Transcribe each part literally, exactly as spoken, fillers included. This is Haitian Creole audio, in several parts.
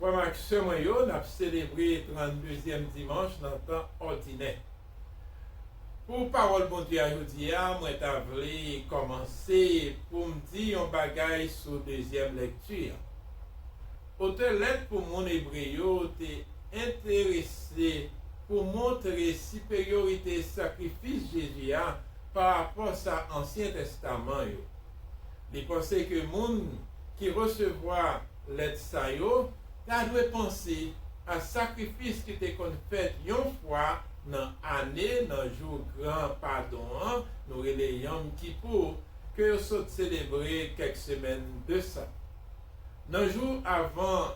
Frè m ak sè mwen yo, n ap selebre tranndezyèm dimanch nan tan òdinè. Pou pawòl Bondye a jodi a, mwen ta vle kòmanse pou m di yon bagay sou dezyèm lèkti a. Otè lèt pou moun Ebre yo te enterese pou montre siperyorite sakrifis Jezi a parapò sa Ansyen Testaman yo. Li panse ke moun ki resevwa lèt sa yo ta dwe panse a sakrifis ki te konn fèt yon fwa nan ane, nan jou gran padon an, nou rele Yom Kippur, ke yo sot selebre kèk semèn de sa. Nan jou avan,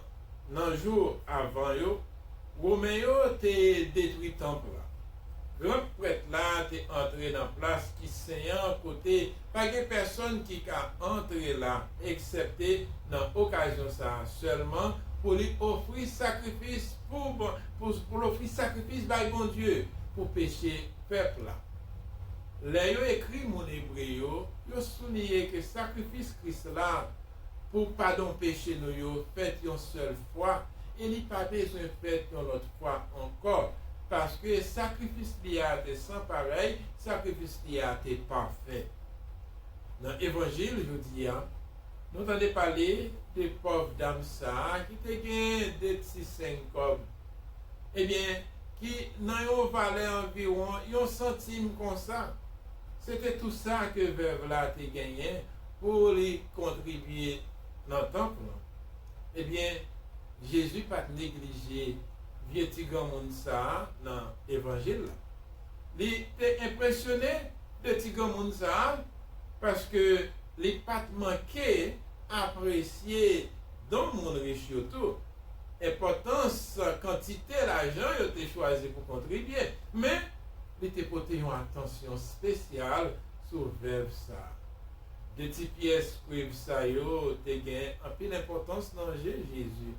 nan jou avan yo, Women yo te detwi tanp la. Gran prèt la te antre nan plas ki sen an, kote pa gen pèsonn ki ka antre la, eksepte nan okazyon sa a sèlman, pou li ofri sakrifis pou, pou, pou l ofri sakrifis bay Bondye pou peche pèp la. Lè yo ekri moun Ebre yo, yo souliye ke sakrifis Kris la pou padon peche nou yo fèt yon sèl fwa, e li pa bezwen fèt yon lòt fwa ankò, paske sakrifis li a te san parèy, sakrifis li a te pafè. Nan Evanjil jodi a, nou tande pale de pòv dam sa a ki te gen de ti senk kòb, ebyen, ki nan yon valè anviwon yon santim konsa. Se te tou sa ke vèv la te genyen pou li kontribye nan tanp lan. Ebyen, Jezi pa t neglije vye ti granmoun sa a nan Evanjil la. Li te enpresyone de ti granmoun sa a, paske li pa t manke apresye don moun rich yo tou. Enpòtans kantite lajan yo te chwazi pou kontribye, men li te pote yon atansyon espesyal sou vèv sa a. De ti pyès kwiv sa yo te gen anpil enpòtans nan je Jezi,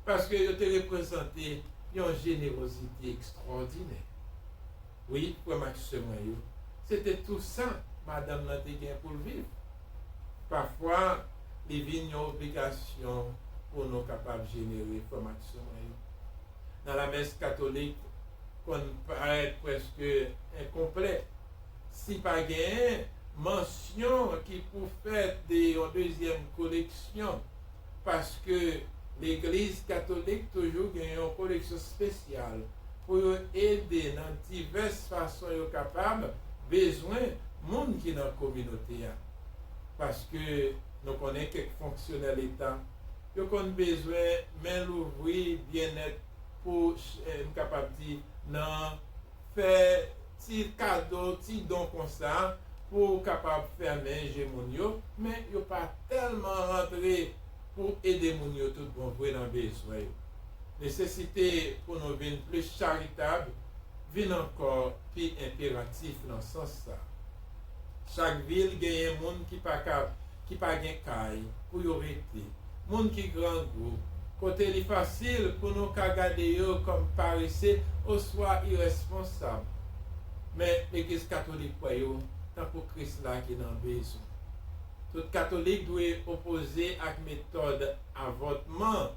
paske yo te reprezante yon jenerozite ekstwòdinè. Wi, frè m ak sè mwen yo, se te tou sa madanm nan te gen pou l viv. Pafwa, li vin yon obligasyon pou nou kapab jenere, frè m ak sè mwen yo. Nan lamès katolik, konn parèt prèske enkonplè si pa gen mansyon ki pou fèt de yon dezyèm koleksyon, paske Legliz Katolik toujou gen yon koleksyon espesyal pou yo ede nan divès fason yo kapab bezwen moun ki nan kominote a. Paske nou konnen kèk fonksyonè Leta, yo konn bezwen men louvri byennèt pou, eh, m kapab di, nan fè ti kado, ti don konsa pou kapab fèmen je moun yo, men yo pa tèlman rantre pou ede moun yo tout bon vre nan bezwen yo. Nesesite pou nou vin plis charitab vin ankò pi enperatif nan sans sa. Chak vil genyen moun ki pa ka, ki pa gen kay pou yo rete, moun ki grangou, kote li fasil pou nou ka gade yo kòm parese oswa irèsponsab. Men Legliz Katolik wè yo tankou Kris la ki nan bezwen. Tout Katolik dwe opoze ak metòd avòtman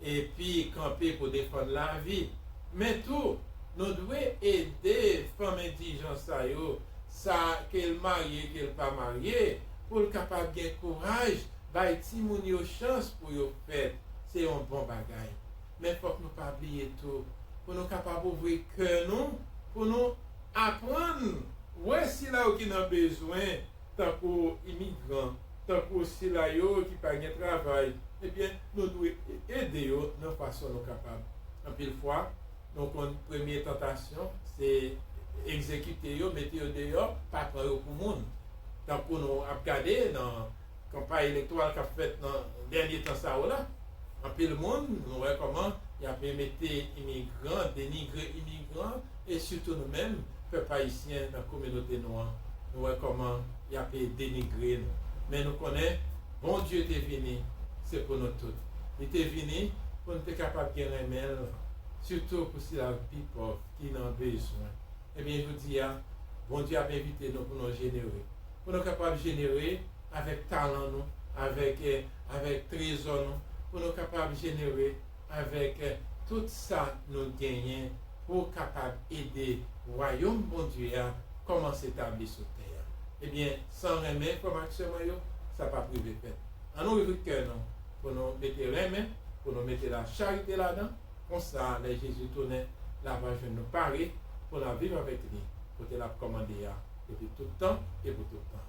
epi kanpe pou defann lavi. Men tou, nou dwe ede fanm endijan sa yo, sa ke l marye, ke l pa marye, pou l kapab gen kouraj bay timoun yo chans pou yo fèt. Se yon bon bagay. Men fòk nou pa bliye tou, pou nou kapab ouvri kè nou, pou nou aprann wè sila yo ki nan bezwen, tankou imigran, tankou sila yo ki pa gen travay, ebyen, nou dwe ede yo nan fason nou kapab. Anpil fwa, nou konn premye tantasyon, se egzekite yo, mete yo deyò, pa pran yo pou moun. Tankou nou ap gade nan kanpay elektoral k ap fèt nan dènye tan sa yo la, anpil moun, nou wè kòman y ap mete imigran, denigre imigran, e sitou nou menm, pèp ayisyen nan kominote nou an, nou wè kòman y ap denigre nou. Men nou konnen, Bondye te vini, se pou nou tout. Li te vini pou nou te kapab gen renmen l, sitou pou sila k pi pòv, ki nan bezwen. Ebyen, jodi a, Bondye ap envite nou pou nou jenere. Pou nou kapab jenere avèk talan nou, avèk, eh, avèk trezò nou, pou nou kapab jenere avèk tout sa nou genyen pou kapab ede wayòm Bondye a kòmanse tabli sou tè a. Ebyen, san renmen frè m ak sè mwen yo, sa p ap rive fèt. Ann nou ouvri kè nou pou nou mete renmen, pou nou mete lacharite ladan. Konsa, lè Jezi tounen, l ava jwenn nou pare pou n ap viv avèk li, kote l ap kòmande a, depi tout tan e pou tout tan.